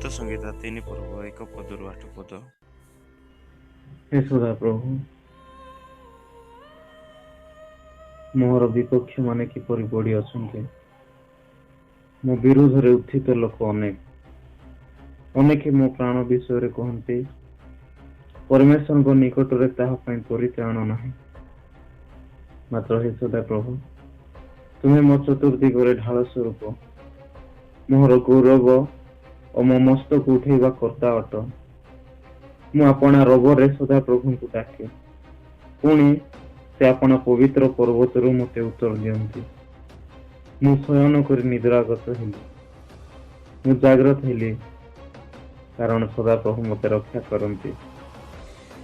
ଗୀତ ସଂହିତା 3 ପର୍ବ 1 ପଦରୁ 8 ପଦ। ହେ ସଦାପ୍ରଭୁ, ମୋହର ବିପକ୍ଷମାନେ କିପରି ବଢ଼ି ଅଛନ୍ତି। ମୋ ବିରୁଦ୍ଧରେ ଉତ୍ଥିତ ଲୋକ ଅନେକ। ଅନେକେ ମୋ ପ୍ରାଣ ବିଷୟରେ କହନ୍ତି, ପରମେଶ୍ୱରଙ୍କ ନିକଟରେ ତାହା ପାଇଁ ପରିତ୍ରାଣ ନାହିଁ। ମାତ୍ର ହେ ସଦାପ୍ରଭୁ, ତୁମେ ମୋ ଚତୁର୍ଦିଗରେ ଢାଳ ସ୍ୱରୂପ, ମୋହର ଗୌରବ ଓ ମୋ ମସ୍ତକ ଉଠେଇବା କର୍ତ୍ତା ଅଟ। ମୁଁ ଆପଣା ରବରେ ସଦାପ୍ରଭୁଙ୍କୁ ଡାକେ, ପୁଣି ସେ ଆପଣା ପବିତ୍ର ପର୍ବତରୁ ମୋତେ ଉତ୍ତର ଦିଅନ୍ତି। ମୁଁ ଶୟନ କରି ନିଦ୍ରାଗତ ହେଲି, ମୁଁ ଜାଗ୍ରତ ହେଲି, କାରଣ ସଦାପ୍ରଭୁ ମୋତେ ରକ୍ଷା କରନ୍ତି।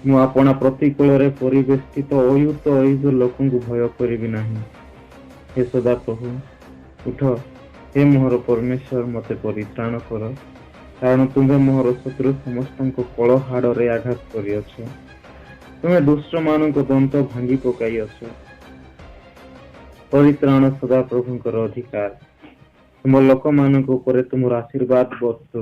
ମୁଁ ଆପଣା ପ୍ରତିକୂଳରେ ପରିବେଷ୍ଟିତ ଅୟୁତ ଅୟୁତ ଲୋକଙ୍କୁ ଭୟ କରିବି ନାହିଁ। ହେ ସଦାପ୍ରଭୁ, ଉଠ, ହେ ମୋହର ପରମେଶ୍ୱର, ମୋତେ ପରିତ୍ରାଣ କର, କାରଣ ତୁମ୍ଭେ ମୋହର ଶତ୍ରୁ ସମସ୍ତଙ୍କ କଳହାଡ଼ରେ ଆଘାତ କରିଅଛ। ତୁମେ ଦୁଷ୍ଟମାନଙ୍କ ଦନ୍ତ ଭାଙ୍ଗି ପକାଇଅଛ। ପରିତ୍ରାଣ ସଦାପ୍ରଭୁଙ୍କର ଅଧିକାର। ତୁମ ଲୋକମାନଙ୍କ ଉପରେ ତୁମର ଆଶୀର୍ବାଦ ବର୍ଷୁ।